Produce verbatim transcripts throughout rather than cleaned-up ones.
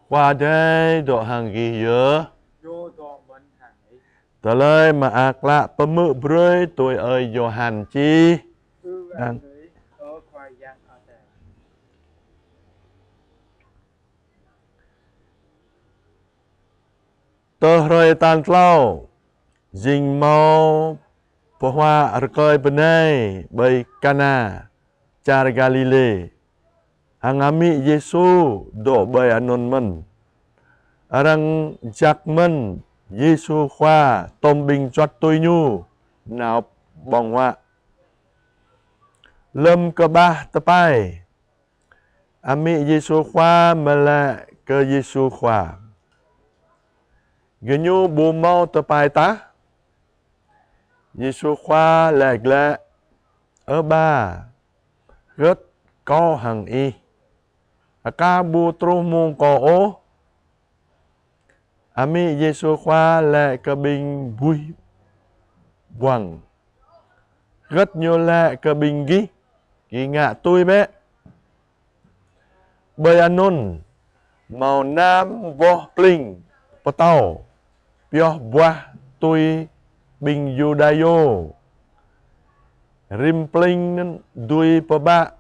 Khua Adai dŏ hăng gih yơh. Ñu dŏ mơ̆n hăng ih. Tơlơi Mơak Klă pơhmư̆ brơi tui ơi Yôhan čih. Ư-ang kơ ih, ơ Khua Yang Adai. Tơ hrơi tal tlâo, jing hmâo pơhuă rơkơi bơnai ƀơi Kana, čar Galilê. Hăng amĭ Yêsu dŏ ƀơi anŭn mơ̆n. Arăng jak mơ̆n Yêsu Khua tôm ƀing juăt tui Ñu nao ƀơ̆ng huă. Lơm kơƀah tơpai, amĭ Yêsu Khua mơ laĭ kơ Yêsu Khua: Gơñu ƀu hmâo tơpai tah? Yêsu Khua laĭ glaĭ: Ơ ƀă, hơget Kâo hăng ih? Aka ƀu truh mông Kâo ôh. Amĭ Yêsu Khua laĭ kơ ƀing buih ƀuăng: Hơget Ñu laĭ kơ ƀing gih, gih ngă tui bĕ. Ƀơi anŭn hmâo năm boh pling pơtâo pioh buah tui ƀing Yuđa yơh. Rĭm pling anŭn dưi pơbă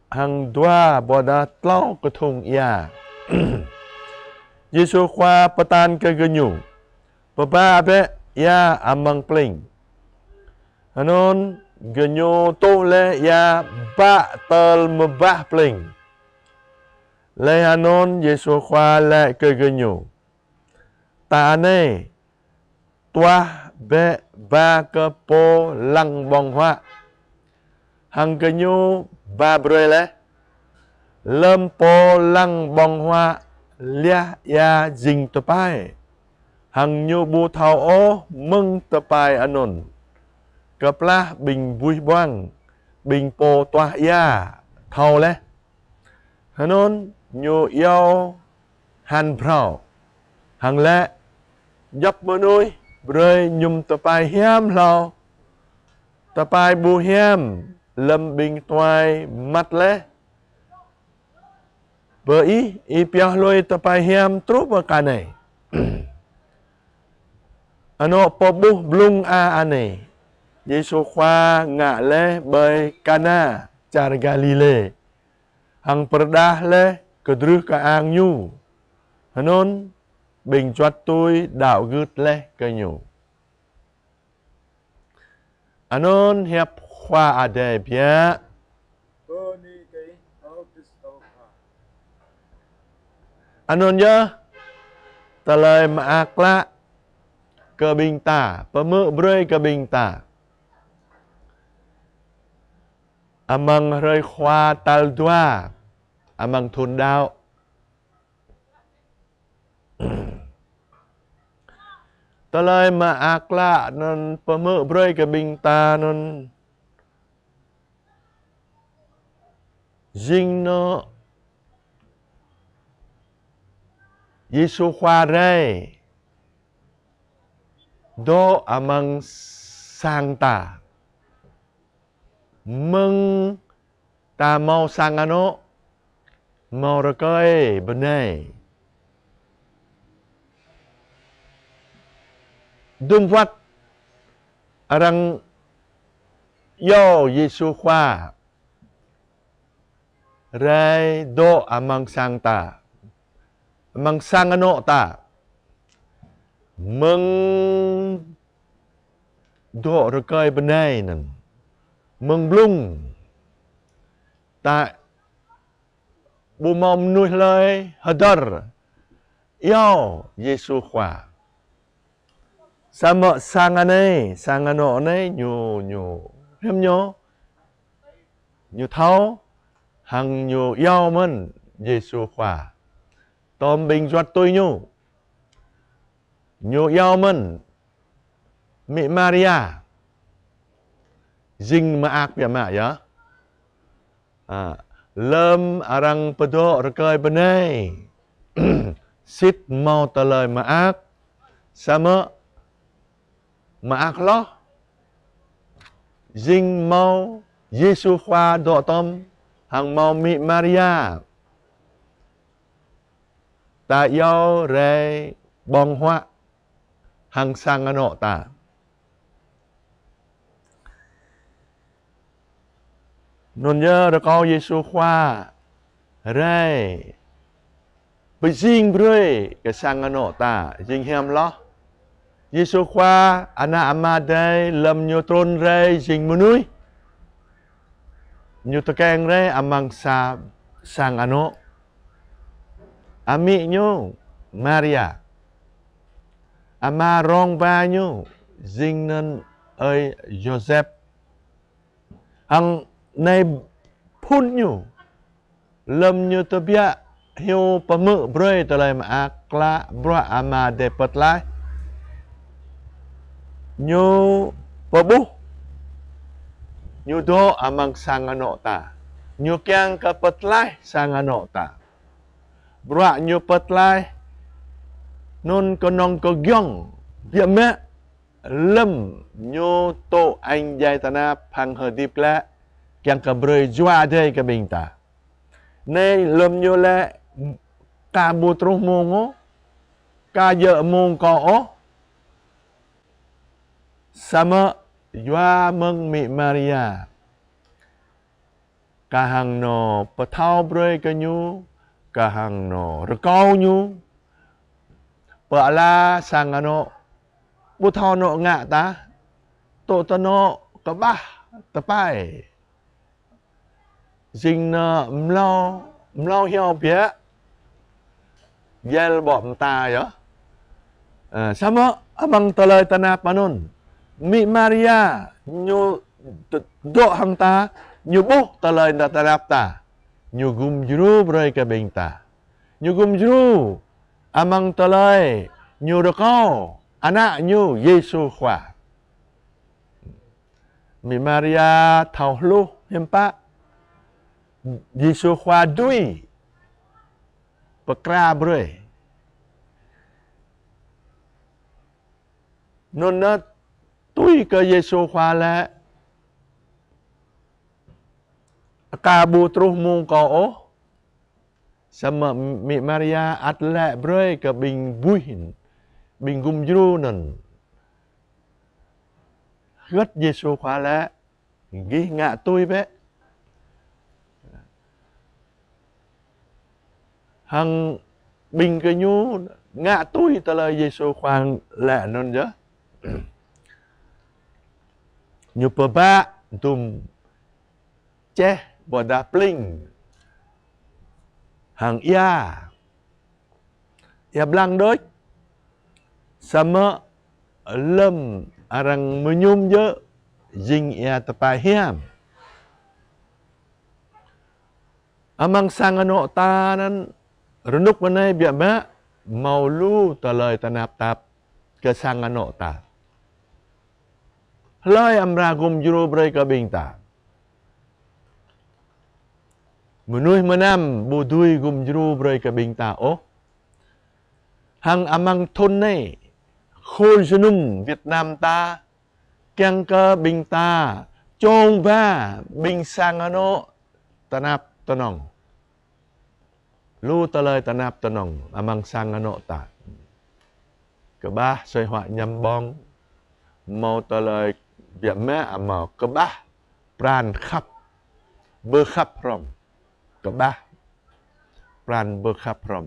hăng dua ƀôdah tlâo kơthŭng ia. Yêsu Khua pơtă kơ gơñu: Pơbă bĕ ia amăng pling. Anŭn gơñu tuh laih ia bă tơl mơbah pling. Laih anŭn Yêsu Khua laĭ kơ gơñu: Ta anai, tuah bĕ ba kơ pô lăng ƀơ̆ng huă. Hăng gơñu ba brơi laih. Lơm pô lăng ƀơ̆ng huă liah ia jing tơpai, hăng ñu ƀu thâo ôh mơ̆ng tơpai anŭn, kơplah ƀing buih ƀuăng, ƀing pô tuah ia, thâo laih. Anŭn ñu iâu han phrâo hăng laĭ: Djŏp mơnuih brơi mơñum tơpai hiam hlâo. Tơpai ƀu hiam lơm ƀing tuai măt laih. Bơ ih, ih pioh lui tơpai hiam truh pơ kơ anai. Anŏ pơƀuh blung a anai, Yêsu Khua ngă laih ƀơi Kana, čar Galilê, hăng pơrơđah laih kơdrưh kơang Ñu. Anŭn ƀing juăt tui đaŏ gưt laih kơ Ñu. Anŭn hiăp Khua Adai biă. Bơni kơ Ih, ơ Krist Khua. Anŭn yơh Tơlơi Mơak Klă kơ ƀing ta, pơhmư̆ brơi kơ ƀing ta amăng hrơi Khua tal dua amăng thun đaŏ. Tơlơi Mơak Klă anŭn pơhmư̆ brơi kơ ƀing ta anŭn jing anŏ Yêsu Khua rai dŏ amăng sang ta. Mơ̆ng ta hmâo sang anŏ, hmâo rơkơi bơnai. Dŭm wơ̆t arăng iâu Yêsu Khua rai dŏ amăng sang ta, amăng sang anŏ ta. Mơ̆ng dŏ rơkơi bơnai anŭn, mơ̆ng blung ta ƀu hmâo mơnuih hlơi hơdơr iâu Yêsu Khua. Samơ̆ sang anai, sang anŏ anai ñu, ñu hiam ñu, ñu thâo, hăng ñu iâu mơ̆n Yêsu Khua tôm ƀing juăt tui Ñu. Ñu iâu mơ̆n amĭ Maria, jing mơak biă mă yơh. A, lơm arăng pơdŏ rơkơi bơnai, sĭt hmâo tơlơi mơak, samơ̆ mơak hloh, jing hmâo Yêsu Khua dŏ tôm, hăng hmâo amĭ Maria. ta iâu rai ƀơ̆ng huă hăng sang anŏ ta. Anŭn yơh rơkâo Yêsu Khua rai pơjing brơi kơ sang anŏ ta, jing hiam hloh. Yêsu Khua, Ană Ama Adai, lơ̆m Ñu trŭn rai jing mơnuih, Ñu tơkeng rai amăng sa-, sang anŏ. Amĭ Ñu, Maria. Ama rong ba Ñu, jing anŭn ơi Yôsep. Hăng anai phŭn Ñu, lơ̆m Ñu tơbiă hyu pơhmư̆ brơi Tơlơi Mơak Klă bruă Ama Adai pơtlaih, Ñu pơƀuh, Ñu dŏ amăng sang anŏ ta. Ñu kiăng kơ pơtlaih sang anŏ ta. Bruă Ñu pơtlaih anŭn kơnơ̆ng kơ giŏng, biă mă lơ̆m Ñu tŭ añ djai tơnap hăng hơdip glaĭ, kiăng kơ brơi Jua Adai kơ ƀing ta. Anai lơ̆m Ñu laĭ: Ka ƀu truh mông ôh, ka djơ̆ mông Kâo ôh. Samơ̆ yua mơ̆ng Amĭ Maria, kah hăng anŏ pơthâo brơi kơ Ñu, kah hăng anŏ rơkâo Ñu, pơala sang anŏ, ƀu thâo anŏ ngă tah, tŭ tơ anŏ kơƀah tơpai. Jing anŏ mlâo, mlâo hyu biă, djel ƀô̆ mơta yơh. Ơ, samơ̆ amăng tơlơi tơnap anŭn, Amĭ Maria Ñu t-, dŏ hăng ta, Ñu ƀuh tơlơi tơnap ta, Ñu gum djru brơi kơ ƀing ta. Ñu gum djru amăng tơlơi Ñu rơkâo Ană Ñu Yêsu Khua. Amĭ Maria thâo hluh hiư̆m pă Yêsu Khua dưi pơkra brơi. Anŭn tui kơ Yêsu Khua laĭ: Ka ƀu truh mông Kâo ôh. Samơ̆ Amĭ Maria ăt laĭ brơi kơ ƀing buih, ƀing gum djru anŭn. Hơget Yêsu Khua laĭ, gih ngă tui bĕ. Hăng ƀing gơñu ngă tui tơlơi Yêsu Khua laĭ anŭn yơh. Ñu pơbă dŭm čeh ƀôdah pling hăng ia, ia blang đôč. Samơ̆ lơ̆m arăng mơñum djơ̆, jing ia tơpai hiam. Amăng sang anŏ ta anŭn, rơnŭk anai biă mă hmâo lu tơlơi tơnap tap kơ sang anŏ ta. Hlơi amra gum djru brơi kơ ƀing ta? Mơnuih mơnam ƀu dưi gum djru brơi kơ ƀing ta ôh. Hăng amăng thŭn anai, Khul Jơnum Việt Nam ta kiăng kơ ƀing ta čong ba ƀing sang anŏ tơnap tơnŏng. Lu tơlơi tơnap tơnŏng amăng sang anŏ ta. Kơƀah sui huă ñăm ƀơ̆ng, hmâo tơlơi biă mă hmâo kơƀah pran khăp, pơkhăp hrŏm. Kơƀah pran pơkhăp hrŏm.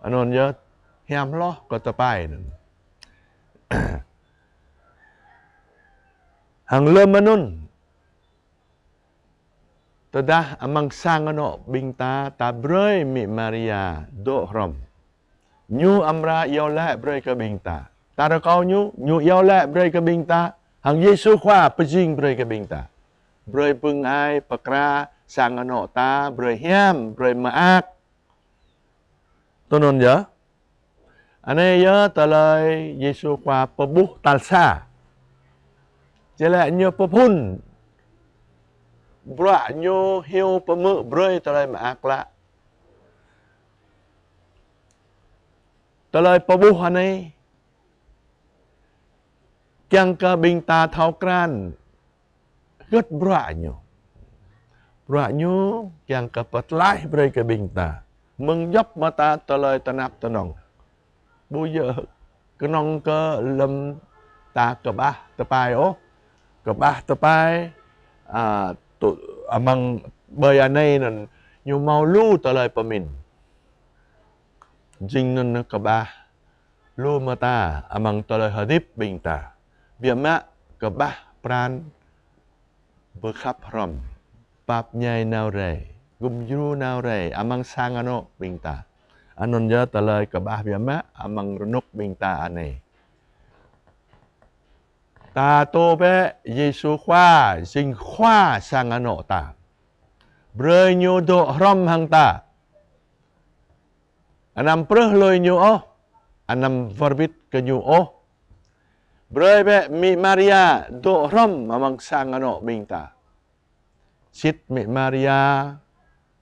Anŭn yơh hiam hloh kơ tơpai anŭn. Hăng lơ̆m anŭn, tơdah amăng sang anŏ ƀing ta, ta brơi Amĭ Maria dŏ hrŏm, Ñu amra iâu laĭ brơi kơ ƀing ta. Ta rơkâo Ñu, Ñu iâu laĭ brơi kơ ƀing ta. Hăng Yêsu Khua pơjing brơi kơ ƀing ta. Brơi pưng ai pơkra sang anŏ ta, brơi hiam, brơi mơak. Tui anŭn yơh. Anai yơh tơlơi Yêsu Khua pơƀuh tal sa. Či laĭ Ñu pơphŭn bruă Ñu hyu pơhmư̆ brơi Tơlơi Mơak Klă. Tơlơi pơƀuh anai kiăng kơ ƀing ta thâo krăn hơget bruă Ñu. Bruă Ñu kiăng kơ pơtlaih brơi kơ ƀing ta. Mơ̆ng djŏp mơta tơlơi tơnap tơnong. Ƀu djơ̆ kơnơ̆ng kơ lơ̆m ta kơƀah tơpai ôh. Kơƀah tơpai, a, tŭ, amăng ƀơi anai anŭn ñu hmâo lu tơlơi pơmĭn. Jing anŭn kơƀah lu mơta amăng tơlơi hơdip ƀing ta. Biă mă kơƀah pran pơkhăp hrŏm, pap ñai nao rai, gum djru nao rai amăng sang anŏ ƀing ta. Anŭn yơh tơlơi kơƀah biă mă amăng rơnŭk ƀing ta anai. Ta tŭ bĕ Yêsu Khua jing Khua sang anŏ ta. Brơi ñu dŏ hrŏm hăng ta. Anăm prơh lui ñu ôh, anăm wơr bĭt kơ ñu ôh. Brơi bĕ Mĭ Maria dŏ hrŏm amăng sang anŏ ƀing ta. Sĭt Mĭ Maria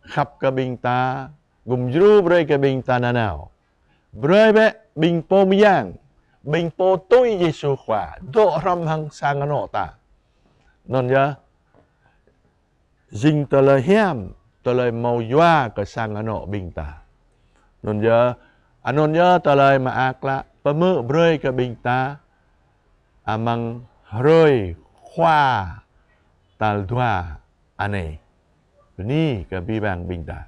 khăp kơ ƀing ta, gum djru brơi kơ ƀing ta nanao. Brơi bĕ ƀing pô mơyang, ƀing pô tui Yêsu Khua dŏ hrŏm hăng sang anŏ ta. Anŭn yơh jing tơlơi hiam, tơlơi hmâo yua kơ sang anŏ ƀing ta. Anŭn yơh, anŭn yơh tơlơi mơak klă pơhmư̆ brơi kơ ƀing ta amăng hrơi Khua tal dua anai. Bơni kơ abih bang ƀing ta.